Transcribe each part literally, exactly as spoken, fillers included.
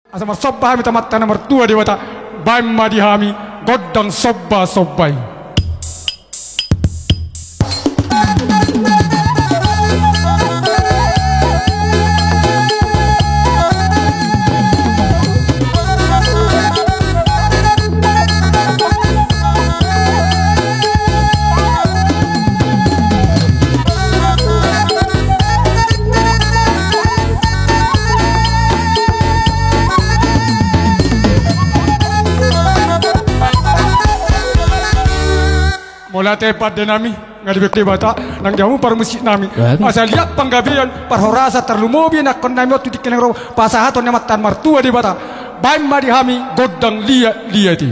Asa marsomba hami tu Amanta na martua Debata, baen ma di hami gondang sombasomba i. Mauliate pande nami, nga dibahen Debata nang di hamu parmusik nami. Asa liat panggabean, parhorasan, tarlumobi anakkon nami on tu tingki na ro, pasahaton ni Amanta na martua Debata, baen ma di hami gondang liat-liat i.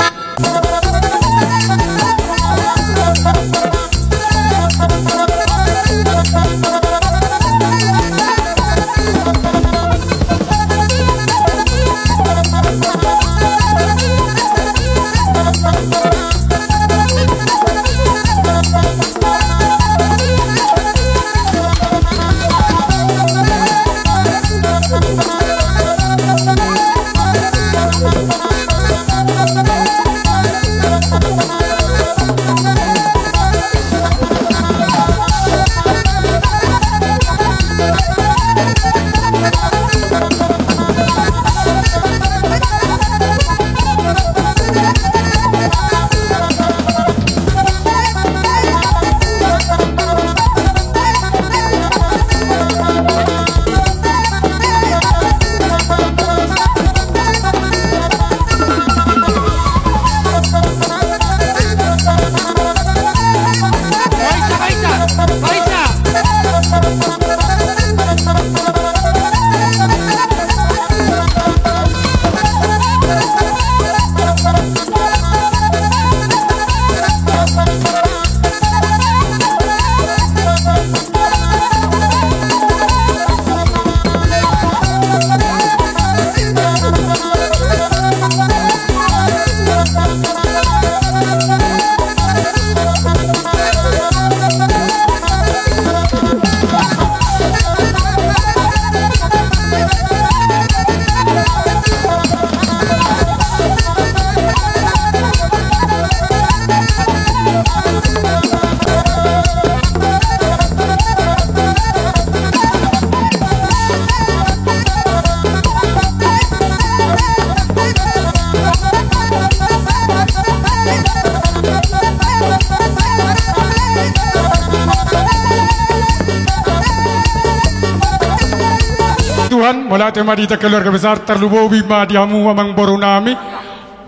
Tuhan, mauliate ma di hita keluarga besar, tarlumobi ma di hamu amangboru nami,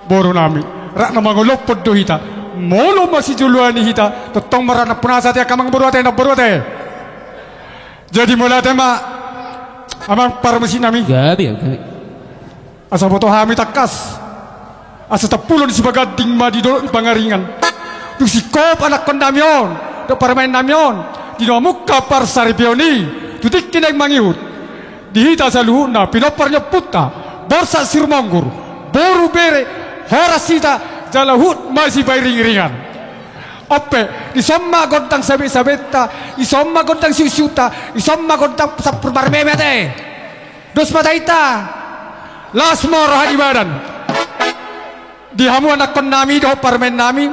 boru nami. Rap na mangolophon do hita. Molo masijoloan i hita, tongtong ma rap nampunasa ate angka amangboru ate, namboru ate. Jadi mauliate ma amang parmusik nami. Gabe, gabe. Asa boto hami tangkas. Asa tampulon sibaganding ma di dolok ni Pangaringan. Dung singkop anakkon nami on dohot parumaen nami on di na mamungka parsaripeon i tu tingki naeng mangihut. Di hita saluhutna pinompar ni ompunta Borsak Sirumonggur, boru, bere, horas hita jala huhut masipairingiringan. On pe, dison ma gondang sabesabenta, dison ma gondang siusiunta, dison ma gondang sampur marmeme ate. Dos ma hita. Las ma roha di badan. Di hamu anakkon nami dohot parumaen nami,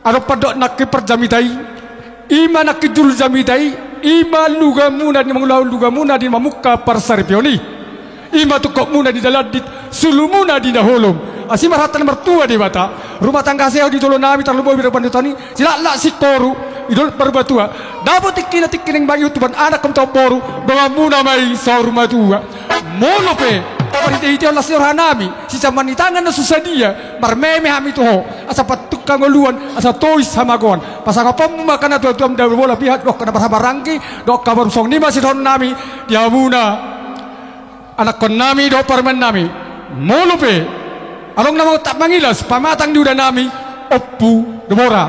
adong pandok nangkin parjamita i, i ma nangkin julu jamita i, i ma lugamuna di mangulahon lugamuna di mamungka parsaripeon i, i ma tungkotmuna di dalandit, sulumuna di na holom. Asi ma rohanta na martua Debata, rumah tangga sehat di jolo nami, tarlumobi di pandotan i, silaklak singkoru di dolok Marbatua. Dapot tingkina tingki naeng mangihut tubuan anak, hamu tu boru, donganmuna ma i saur matua. Molo pe marhitehite on las ni roha nami, sijaman ni tangan na so sadia, marmeme hami tu ho, asa patungka ngoluan, asa tois hamagoan. Pasangaponmu ma angka natuatua, muna bola pihat dohot angka na marhahamaranggi, dohot angka boru. Songon i ma sidohonon nami di hamuna anakkon nami dohot parumaen nami. Molo pe adong na mangontak mangilas pamatang ni uda nami, Ompu Debora,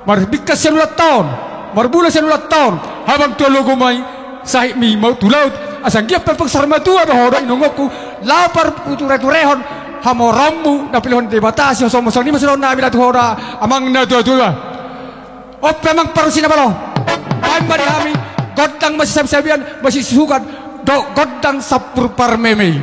marbingkas sian ulanta on, marbula sian ulanta on, habang tu alogo ma i, sahit ma i tu laut. Asa anggiat pe pangsaor matua do ho dohot inongongku, laho partureturehon hamoraonmu na pilihon Debata. Sihol songon i ma sidohonon nami da tu ho da amang natuatua. On pe amang parmusik na malo, baen ma di hami gondang masisabisabian, masisuhukan dohot gondang sampur parmeme i.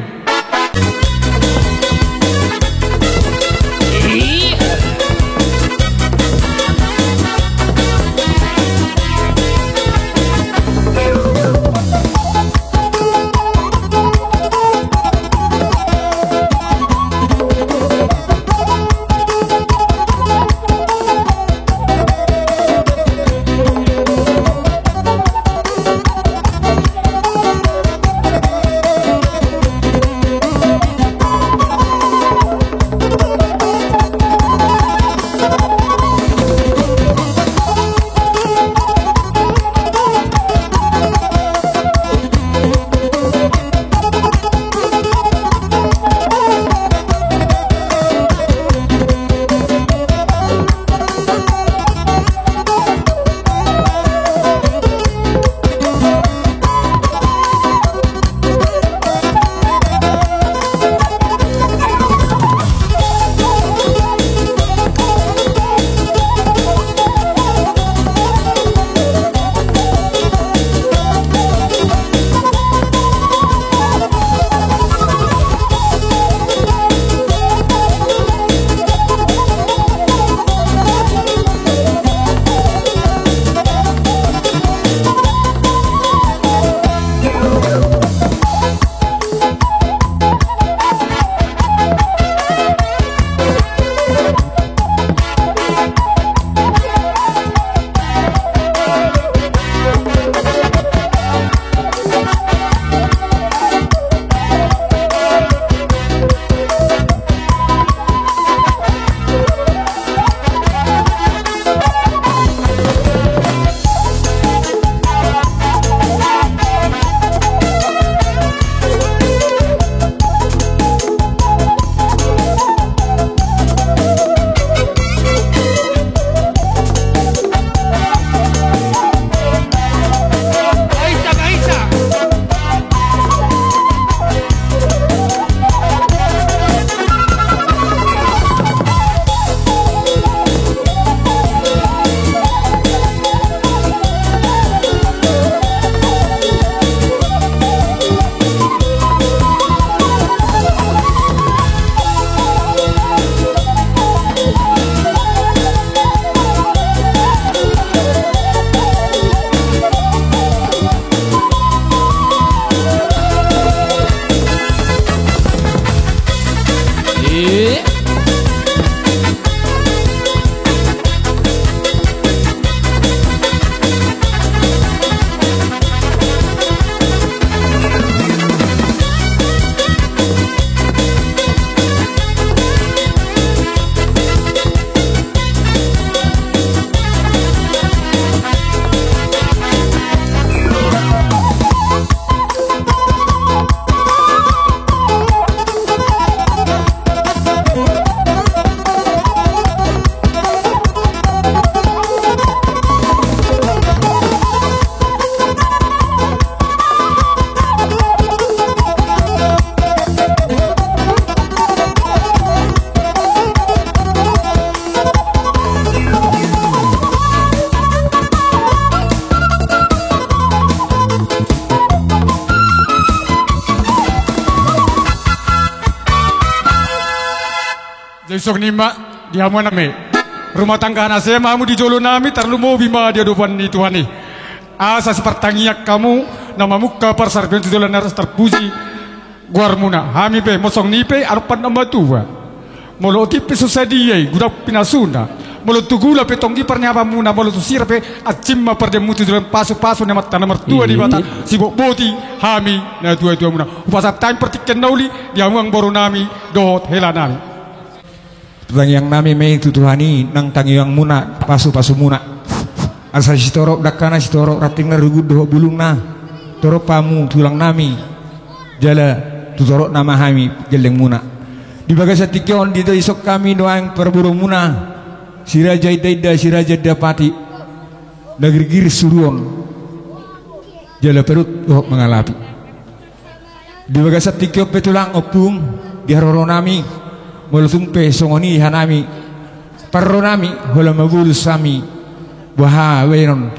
Isuk ni ma di hamu nami. Rumah tangga na sema hamu di jolo nami, tarlumobi ma di adopan ni Tuhan i. Asa sipartangiang hamu na mamungka parsaripeon tu joloan na ras, tarpuji goarmuna. Hami pe mosong ni pe adopan na matua. Molo otik pe so sadia i, godang pinasuna. Molo tu gula pe tonggi parniapanmuna, molo tu sira pe ansim ma pardeanmu tu joloan pasupasu ni Amanta na martua Debata, sibotoboto hami na tuatuamuna. Hupasahat hami partingkian na uli di hamu amangboru nami dohot hela nami. Tangiang nami ma i tu Tuhan i nang tangiangmuna pasupasumuna. Asa sitorop dangkana, sitorop rantingna, rugut dohot bulungna. Torop hamu tulang nami. Jala tu torop nama hami gellengmuna. Di bagasan tingki on didok hami nuaeng parboruonmuna, Si Raja Indainda, Si Raja Indapati, na girgir suruon jala parut dohot mangalapi. Di bagasan tingki on pe tulang ompung, di haroro nami, molo tung pe songon i hanami, parro nami, holan mabolus hami, boha baenon,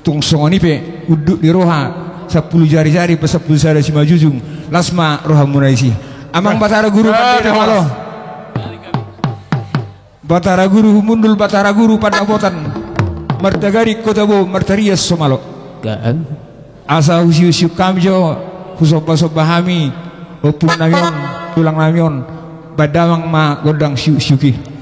tung songon i pe unduk ni roha, sampulu jarijari, pasampulu sada simanjujung, las ma rohamuna disi. Amang Batara Guru, ah, Pandita, horas. Malo. Batara Guru Humundul, Batara Guru Pandapotan, martagari Kota Bo, martarias so malo. Asa husiuksiuk hami jo, husombasomba hami ompung nami on, tulang nami on, baen damang ma gondang siuksiuk i.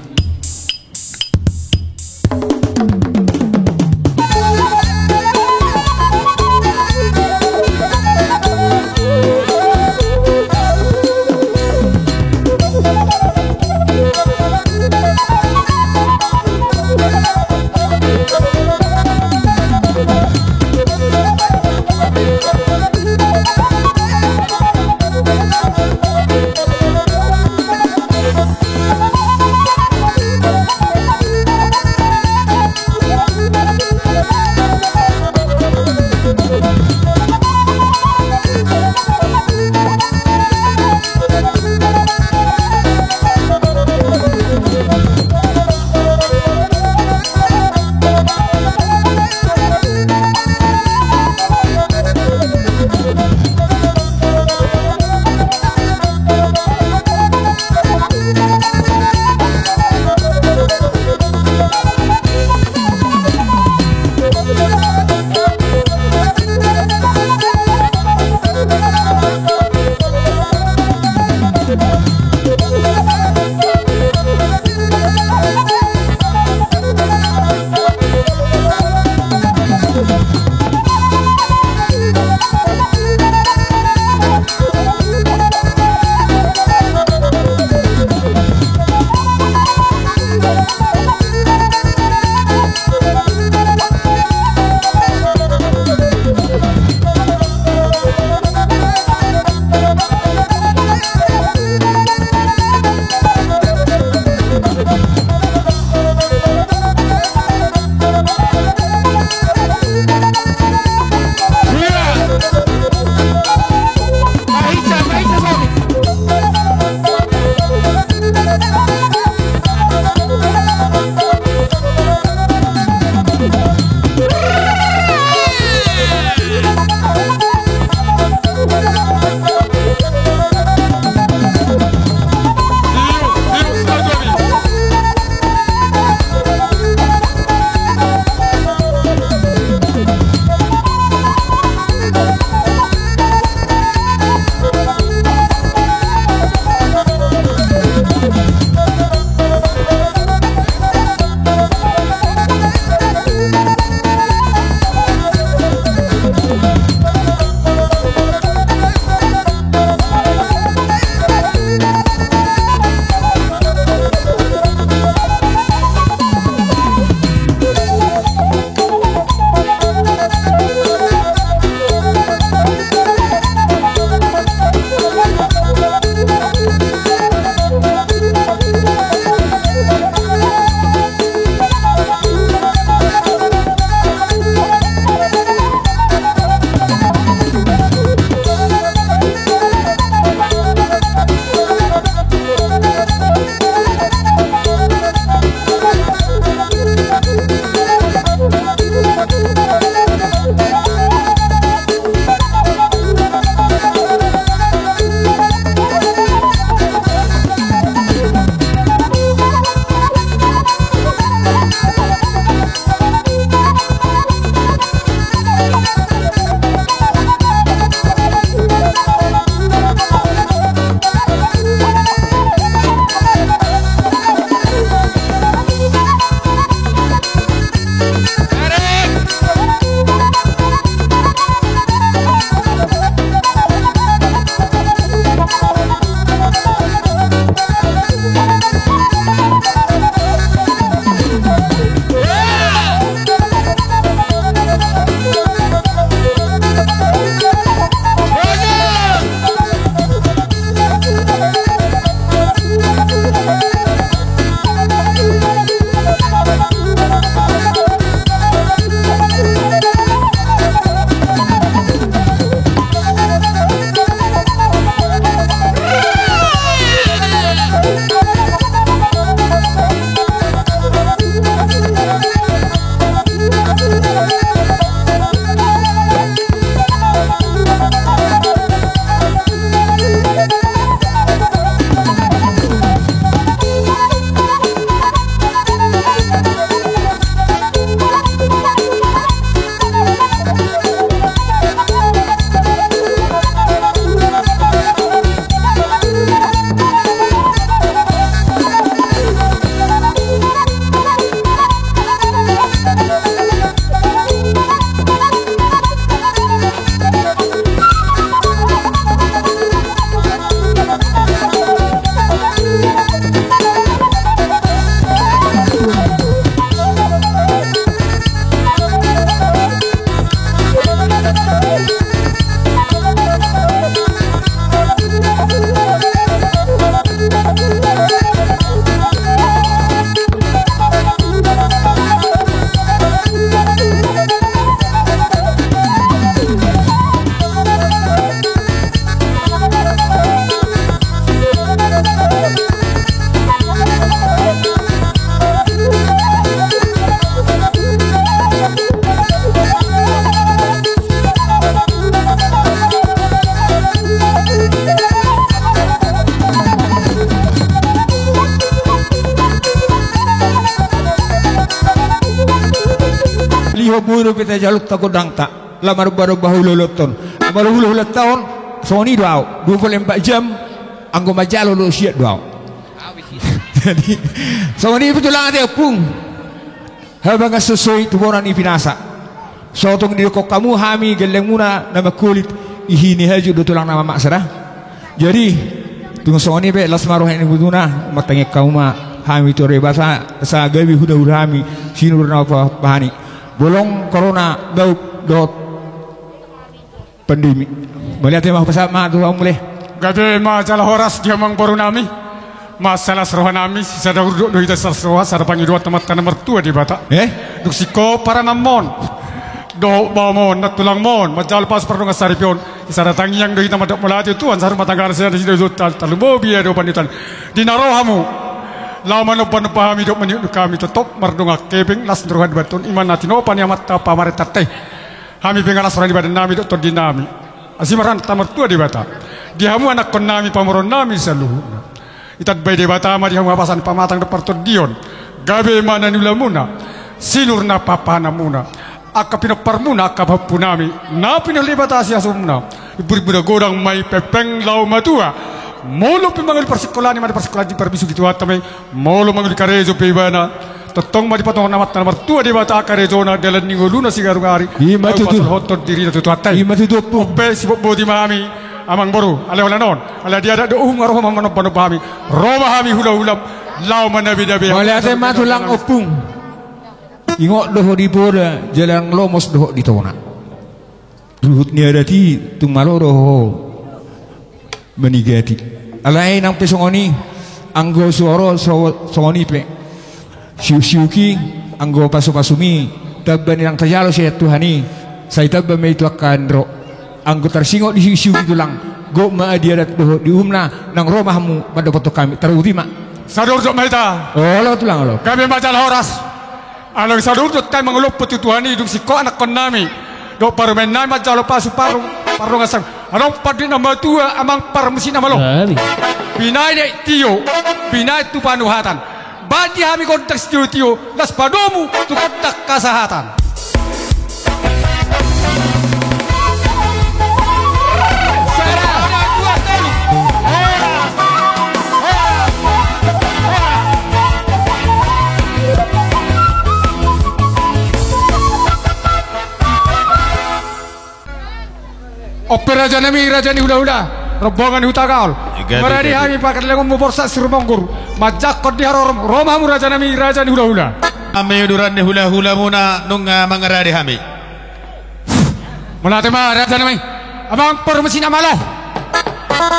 Molo pe tajalonta gondangta, laho manombanomba hulahulanta on. Molo hulahulanta on, songon i do ahu. Dua pulu empat jam, anggo manjalo do sian do ahu. Jadi, songon i pe tulang ate ompung. Habangan sosoi tu bona ni pinasa. So tung didokkon hamu hami gellengmuna na mangkulit, ihi ni haju do tulang na mamaksa da. Jadi, tung songon i pe las ma roha ni ibotuna, martangiang hamu ma hami tu Debata, asa gabe hulahula hami, sinur na pahani. Bolon, korona, gauk, dohot pandemi. Mauliate ma, hupasahat ma tu hamu mule. Gabe ma jala horas di hamu amang boru nami. Mansai las roha nami, sisada urdot do hita, sisada las roha, sada pangidoan tu Amanta na martua Debata. Eh? Dung singkop paranganmon dohot baoamon, nantulangmon, manjalo pasu pardongan saripeon, sisada tangiang do hita mandok mauliate tu Tuhan, sahat rumah tanggana, sisada sida do tal-, tarlumobi ia do pandiutan. Di na ro hamu laho manombanomba hami dohot maniupniup hami, tongtong mardongan hepeng, las ni roha ni ibotuna, i ma na tinopa ni Amanta pamarentanta i. Hami pe nga las roha ni badan nami dohot tondi nami. Asi ma rohanta martua Debata. Di hamu anakkon nami, pamoruon nami saluhutna. Ditambai Debata ma di hamu habasan pamatang dohot partondion. Gabe ma na niulamuna, sinur na pahanamuna, angka pinomparmuna, angka pahompu nami na pinahol Debata sihasomuna. Imburimuna godang ma i, pengpeng laho matua. Molo pe mangoli parsikolaan, i ma na parsikolaan ni parbisuhi Tuhanta ma i. Molo mangoli karejo pe ibana, tongtong ma dipatongon Amanta na martua Debata karejona, dalan ni ngoluna siganup ari. I ma tutu. Pasahathon dirina tu Tuhanta i. I ma tutu, ompung. On pe sibotboti ma hami, amang boru, alai holan on, alai di adat do uhum, nga ro hamu manombanomba hami. Ro ma hami hulahulam, laho manabedabe. Mauliate ma tulang ompung. Ingot do ho di poda, jala lomos do ho di tona. Ruhut ni adat i tung malo do ho manigati. Alai nang pe songon i, anggo so ro so-, songon i pe. Siuksiuki, anggo pasupasumi, tamba ni nang tajalo sian Tuhan i, sai tamba ma i tu angka na ro. Anggo tarsingot disiuksiuki tulang, gok ma di adat dohot di uhumna, nang ro ma hamu mandapothon hami, tarbuti ma. Sada urdot ma hita. Olo tulang, olo. Gabe ma jala horas. Alai sada urdot hami mangulompu tu Tuhan i, dung singkop anakkon nami dohot parumaen nami manjalo pasu parung, pardongan saripeon. Adong pandita na matua, amang parmusik na malo. Binaen tio, binaen tu panuhatan. Baen di hami gondang sitiotio, laos padomu tu gondang hasahatan. On pe raja nami, raja ni hulahula, rombongan ni Hutagaol. Mangarade hami pakerlengonmu Borsak Sirumonggur, manjangkon di haroromu, ro ma hamu raja nami, raja ni hulahula. Hami uduran ni hulahulamuna nunga mangarade hami. Mauliate ma raja nami. Amang parmusik na malo.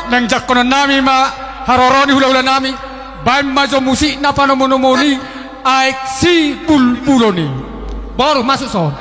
Naeng jangkonon nami ma haroro ni hulahula nami. Baen ma jo musik na panomunomuni, Aek Sibulbulon i. Boru masuk son.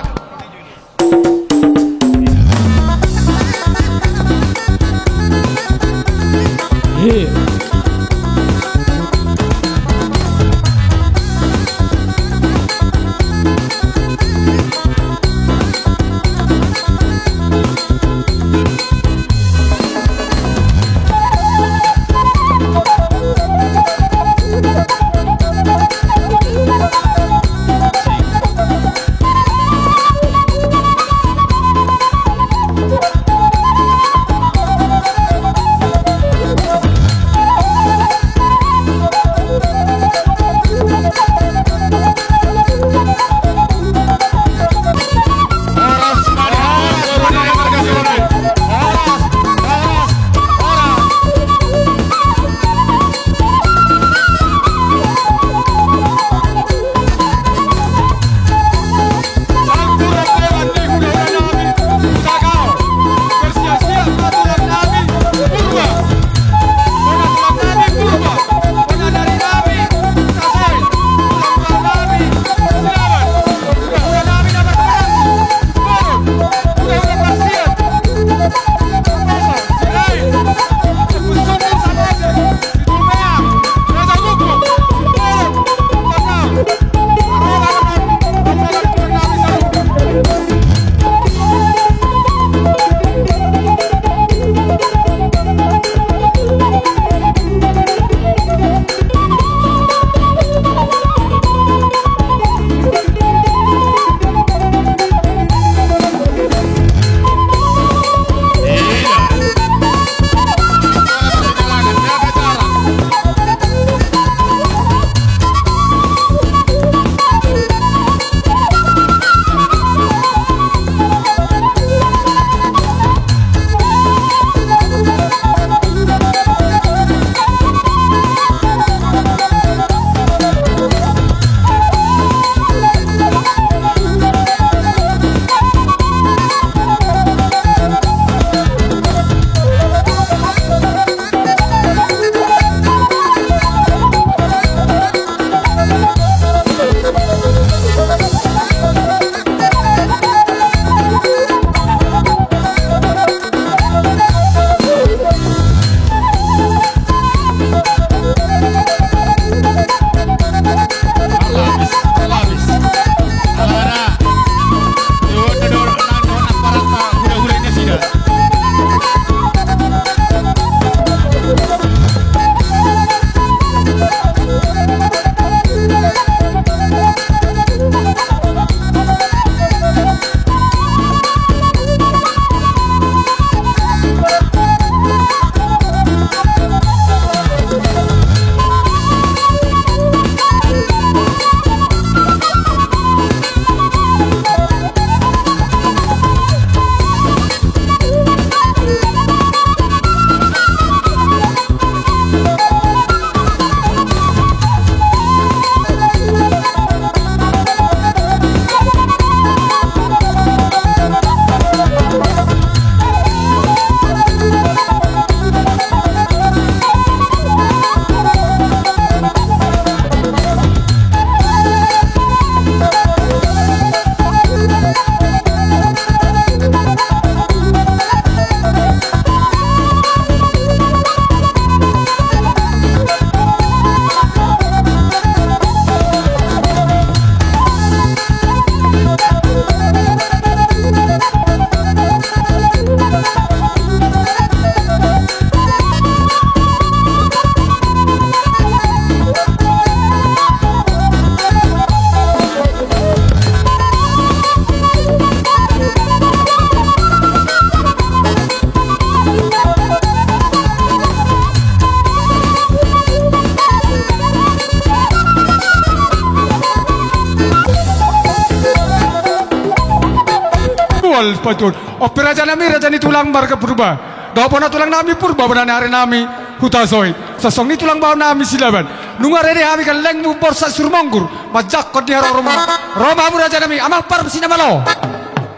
Paitun. On pe raja nami, raja ni tulang marga Purba. Dohot bona tulang nami Purba, bona ni ari nami Hutasoit. Songon i tulang baoa nami Silaban. Nunga rade hami gellengmu Borsak Sirumonggur. Manjangkon di haroromuna. Ro ma hamu raja nami, amang parsi na malo.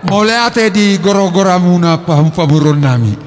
Mauliate di gora-goramuna pahompu pamoruon nami.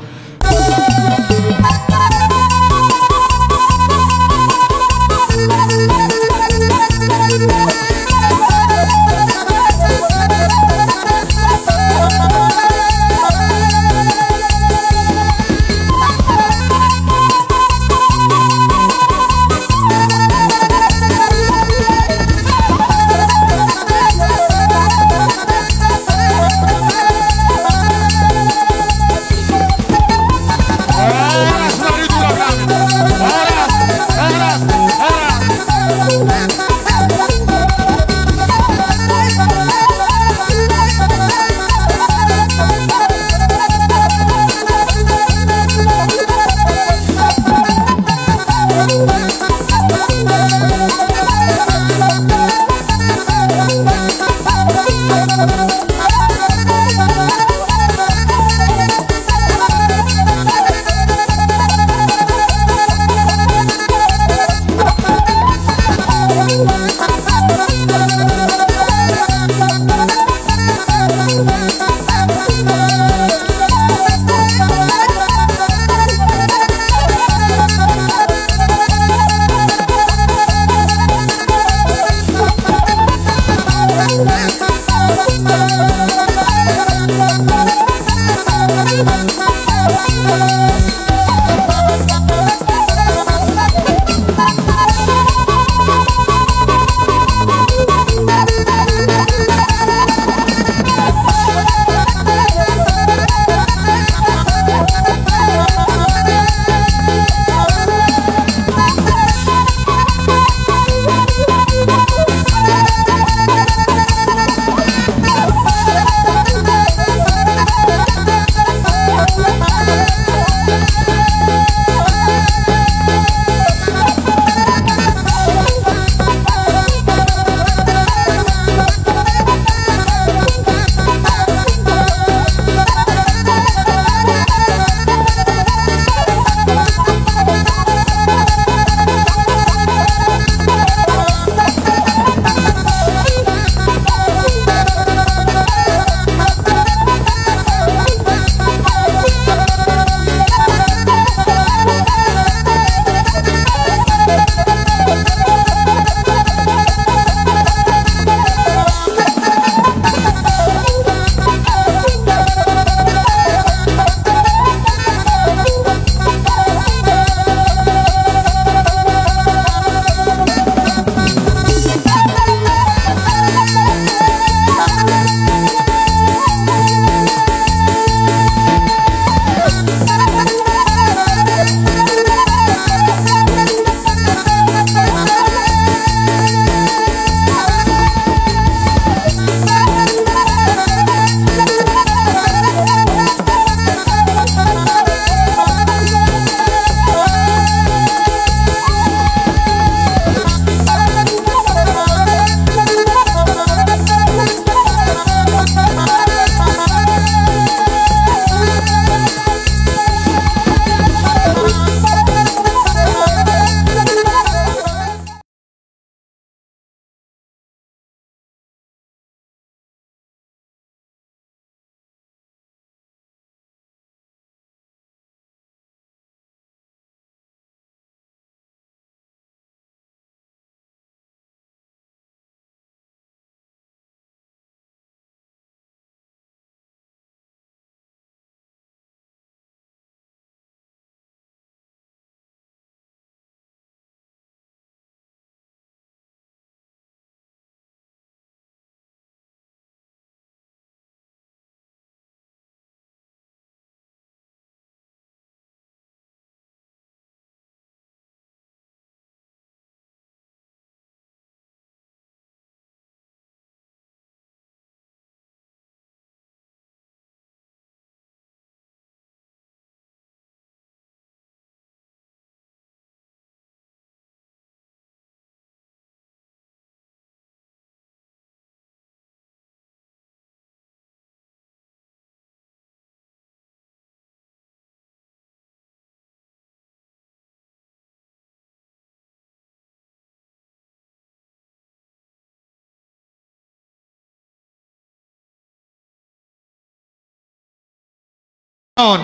on.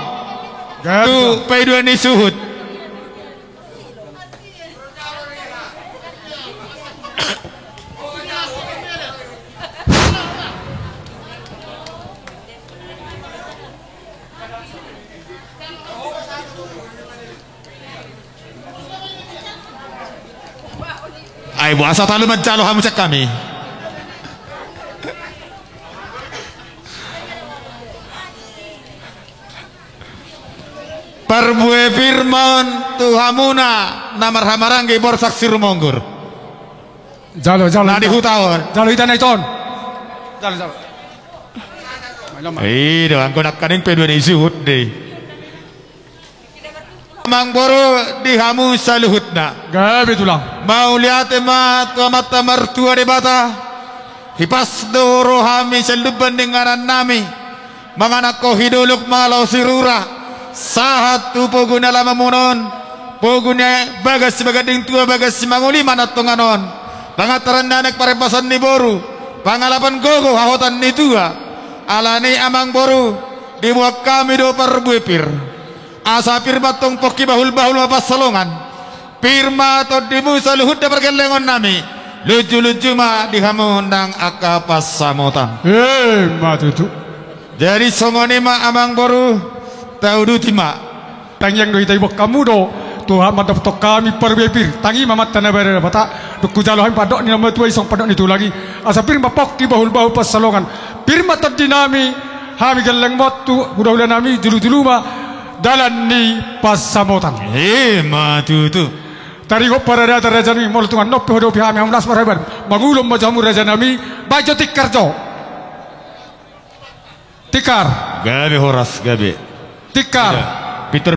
Gabe. Tu paidua ni suhut. Ai boasa talu manjalo hamu sian hami? Parbue pir ma on tu hamuna na marhahamaranggi, borsak sirumonggur. Jalo, jalo. Na di huta on. Jalo hita na ito on. Jalo, jalo. I do, anggo nangkaning pe dua ni suhut dei. Amangboru, di hamu saluhutna. Gabe tulang. Mauliate ma tu Amanta Martua Debata. Hipas do rohami sian lumban ni inganannami. Mangan angka hidolok ma laho sirura. Sahat tu pogu ni alamanmuna on. Pogu ni bagas si baganding tua, bagas si mangoli ma na tongan on. Pangantaran ni anak, parembasan ni boru. Pangalapan gogo, hahotan ni tua. Alani amangboru, diboan hami do parbue pir. Asa pir ma antong pongki, bahulbahul ma pansalongan. Pir ma tondimu saluhut na pargellengonnami. Lunjulunju ma di hamu nang angka pansamotan. Emma tutu. Jadi songon i ma amangboru, tauduti ma. Tangiang do hita, diboan hamu do. Tuhan mandapothon hami parbue pir. Tangi ma Amanta na badia Debata. Dung hujalo hami pandok ni na matua i songon pandok ni tulang i. Asa pir ma pongki, bahulbahul pansalongan. Pir ma tondinami. Hami gellengmon tu hulahulanami, jolojolo ma dalan ni pansamotan. Emma tutu. Taringot paradaton rajanami, molo tung annon pe huadopi hami hamu las marhabar. Mangulon ma jo hamu rajanami, baen jo tikar jo. Tikar. Gabe horas, gabe. Tikar. Pintor